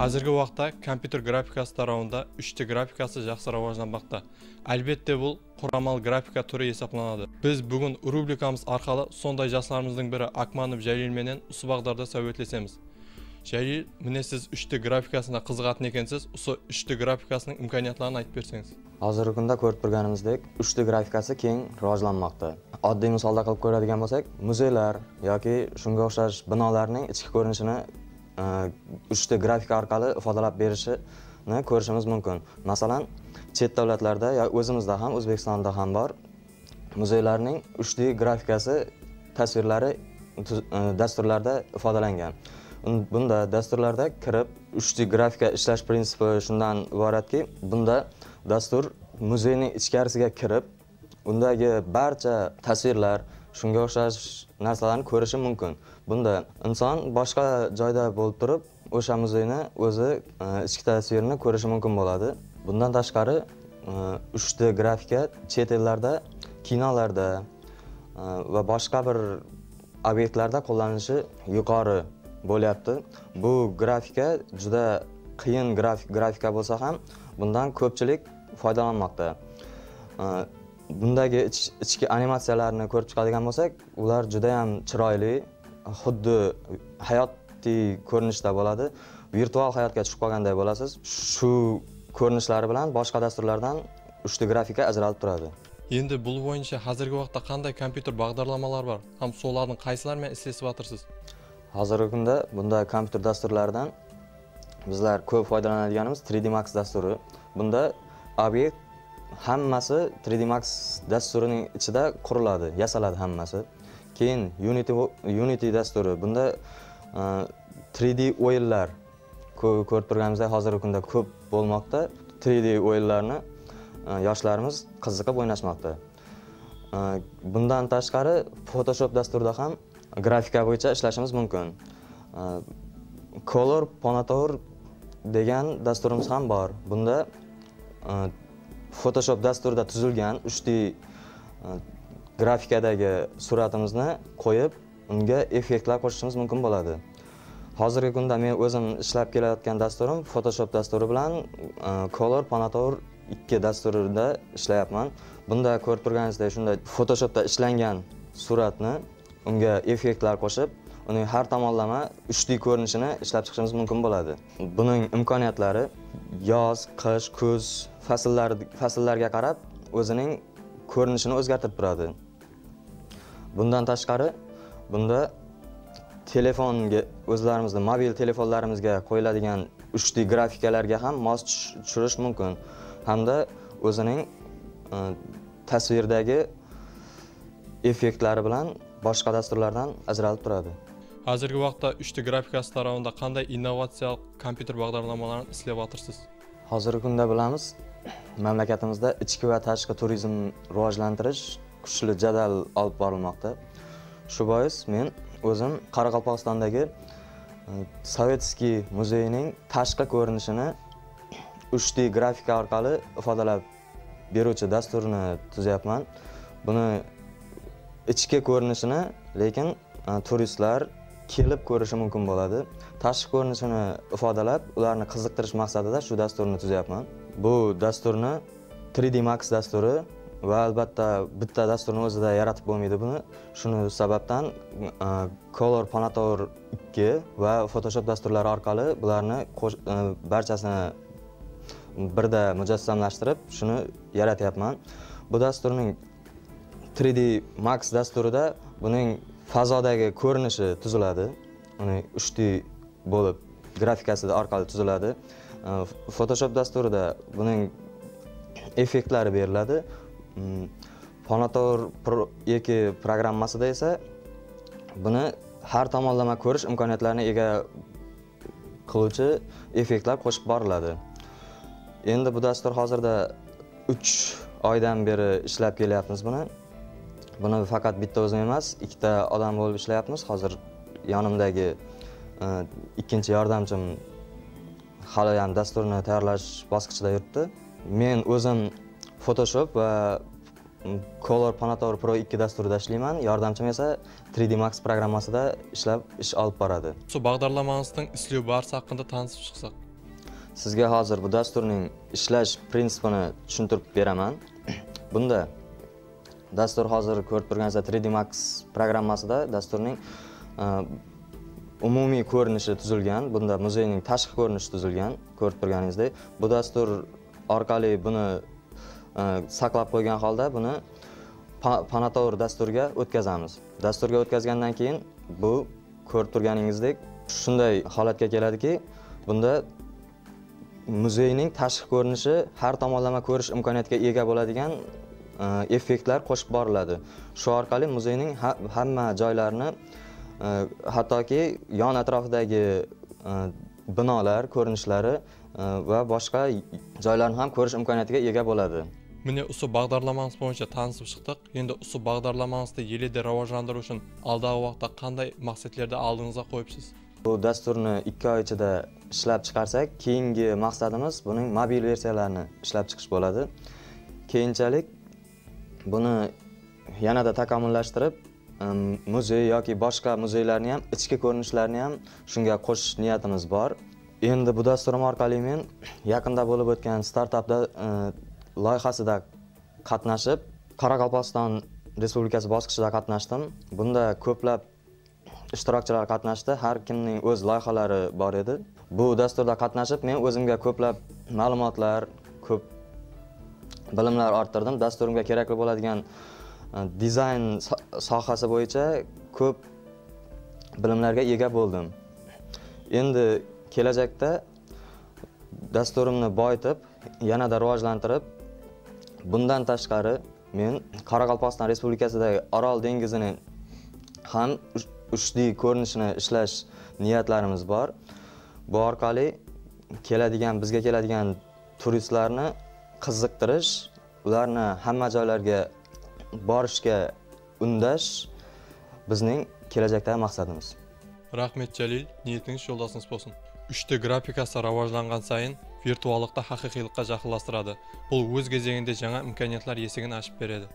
Házirgi waqıtta kompyuter grafikası tarawında 3D grafikası jaqsı rawajlanbaqta. Álbette, bul quramalı grafika túri esaplanadı. Biz búgin rubrikamız arqalı sonday jaslarımızdıń biri Akmanov Jalil menen usı baǵdarda sáwbetlesemiz. Jalil, mine siz 3D grafikasına qiziqatın ekensiz, usı 3D grafikasınıń imkaniyatların aytıp berseńiz. Hozirgi kunda ko'rib turganimizdek, 3D grafikasi keng rivojlanmoqda. Oddiy misolda qilib ko'radigan bo'lsak, muzeylar yoki shunga o'xshash binolarning ichki ko'rinishini 3D grafika orqali ifodalab berishini ko'rishimiz mumkin. Masalan, chet davlatlarda yo o'zimizda ham, O'zbekistonda ham bor muzeylarning 3D grafikasi tasvirlari dasturlarda ifodalangan. Bunda dasturlarda kirib 3D grafika ishlash prinsipi shundan iboratki, bunda dastur muzeyning ichkarisiga kirib, undagi barcha tasvirlar, shunga o'xshash narsalarni ko'rishi mumkin. Bunda inson boshqa joyda bo'lib turib, o'sha muzeyni o'zi ichki tasvirini ko'rishi mumkin bo'ladi. Bundan tashqari 3D grafika chet ellarda, kinolarda va boshqa bir obyektlarda qo'llanilishi yuqori bo'lyapti. Bu grafika juda qiyin grafika bo'lsa ham, bundan ko'pchilik foydalanmoqda. Bundagi ichki animatsiyalarni ko'rib chiqadigan bo'lsak, ular juda ham chiroyli, xuddi hayotiy ko'rinishda bo'ladi. Virtual hayotga tushib qolganday bo'lasiz. Shu ko'rinishlari bilan boshqa dasturlardan 3D grafika ajralib turadi. Endi bul bo'yicha hozirgi vaqtda qanday kompyuter bag'darlamalari bor ham solarning qaysilari bilan ishlatyapsiz? Hozirgi kunda bunda kompyuter dasturlaridan bizlar ko'p foydalanadiganimiz 3D Max dasturi. Bunda obyekt hammasi 3D Max dasturining ichida quriladi, yasaladi hammasi. Keyin Unity dasturi. Bunda 3D o'yinlar ko'rib turganimizdek hozirgi kunda ko'p bo'lmoqda. 3D o'yinlarni yoshlarimiz qiziqib o'ynashmoqda. Bundan tashqari Photoshop dasturida ham grafika bo'yicha ishlashimiz mumkin. Color Panotour degan dasturimiz ham bor. Bunda Photoshop dasturida tuzilgan 3D grafikadagi suratimizni qo'yib, unga effektlar qo'shishimiz mumkin bo'ladi. Hozirgi kunda men o'zim ishlab kelayotgan dasturim Photoshop dasturi bilan Color Panotour 2 dasturida ishlayapman. Bunda ko'rib turganingizdek, shunday Photoshopda ishlangan suratni unga effektlar qo'shib, uning har tomonlama 3D ko'rinishini ishlab chiqishimiz mumkin bo'ladi. Buning imkoniyatlari yoz, qish, kuz fasllarga qarab o'zining ko'rinishini o'zgartirib turadi. Bundan tashqari, bunda telefonga, o'zlarimizning mobil telefonlarimizga qo'yiladigan 3D grafikalarga ham mos tushirish mumkin. Hamda o'zining tasvirdagi effektlari bilan boshqa dasturlardan ajralib turadi. Hozirgi vaqtda 3D grafikasi tarawida qanday innovatsiyalik kompyuter bag'darlamalarini ishlayapsiz? Hozirgi kunda bilamiz, mamlakatimizda ichki va tashqi turizm rivojlantirish kuchli jadal olib borilmoqda. Shu bois men o'zim Qoraqalpog'istondagi Sovetskiy muzeyining tashqi ko'rinishini 3D grafika orqali ifodalab beruvchi dasturni tuzyapman. Buni ichki ko'rinishini lekin turistlar kelib ko'rishi mumkin bo'ladi. Tashqi ko'rinishini ifodalab, ularni qiziqtirish maqsadida shu dasturni tuzyapman. Bu dasturni 3D Max dasturi va albatta bitta dasturni o'zida yaratib bo'lmaydi buni. Shuni sababdan Color Panotour 2 va Photoshop dasturlari orqali bularni barchasini birda mujassamlashtirib, shuni yaratyapman. Bu dasturning 3D Max dasturida buning fazodagi ko'rinishi tuziladi. Uning 3D bo'lib grafikasi orqali tuziladi. Photoshop dasturida buning effektlari beriladi. Panotour Pro 2 programmasida esa buni har tomonlama ko'rish imkoniyatlarini ega qiluvchi effektlar qo'shib boriladi. Endi bu dastur hozirda 3 oydan beri ishlab kelyapmiz buni. Buni faqat bitta o'zim emas, ikkita odam bo'lib ishlayapmiz. Hozir yonimdagi ikkinchi yordamchim hali ham dasturni tayyorlash bosqichida yuribdi. Men o'zim Photoshop va Color Panotour Pro 2 dasturida ishlayman. Yordamchim esa 3D Max programmasida ishlab ish olib boradi. Shu bag'darlamangizding ishlov barisi haqida tanishib chiqsak. Sizga hozir bu dasturning ishlash prinsipini tushuntirib beraman. Bunda dastur hozir ko'rib turganingizdek 3D Max programmasida dasturning umumiy ko'rinishi tuzilgan. Bunda muzeyning tashqi ko'rinishi tuzilgan, ko'rib turganingizdek. Bu dastur orqali buni saqlab qo'ygan holda buni Panotour dasturga o'tkazamiz. Dasturga o'tkazgandan keyin bu ko'rib turganingizdek shunday holatga keladiki, bunda muzeyning tashqi ko'rinishi har tomonlama ko'rish imkoniyatiga ega bo'ladigan effektlar qo'shib boriladi. Shu orqali muzeyning hamma joylarini, hattoki yon atrofidagi binolar ko'rinishlari va boshqa joylarni ham ko'rish imkoniyatiga ega bo'ladi. Mine usı бағдарламаңыз бойынша танысып шықтық. Енді usı бағдарламаңызды еле де rivojlantirish uchun alдағы vaqtda qanday maqsadlarni oldingizga qo'yibsiz? Bu dasturni 2 oy ichida ishlab chiqarsak, keyingi maqsadimiz buning mobil versiyalarini ishlab chiqish bo'ladi. Keyinchalik buni yanada takomillashtirib, muzey yoki boshqa muzeylarni ham ichki ko'rinishlarini ham shunga qo'shish niyatimiz bor. Endi bu dasturim orqali men yaqinda bo'lib o'tgan startapda loyihasida qatnashib, Qoraqalpog'iston Respublikasi bosqichida qatnashdim. Bunda ko'plab ishtirokchilar qatnashdi. Har kimning o'z loyihalari bor edi. Bu dasturda qatnashib, men o'zimga ko'plab ma'lumotlar, ko'p bilimlar orttirdim. Dasturimga kerakli bo'ladigan dizayn sohasi bo'yicha ko'p bilimlarga ega bo'ldim. Endi kelajakda dasturimni boyitib, yanada rivojlantirib, bundan tashqari men Qoraqalpog'iston Respublikasidagi Orol dengizining ham 3D ko'rinishini ishlash niyatlarimiz bor. Bu orqali bizga keladigan turistlarni qiziqtirish, ularni hamma joylarga borishga undash bizning kelajakdagi maqsadimiz. Rahmat Jalil, niyatingiz yo'ldoshingiz bo'lsin. 3D grafikasi rivojlangan sayin virtuallıqda haqiqiylikqa jaqınlashtiradi. Бұл өз кезегінде жаңа imkoniyatlar esigini ochib beradi.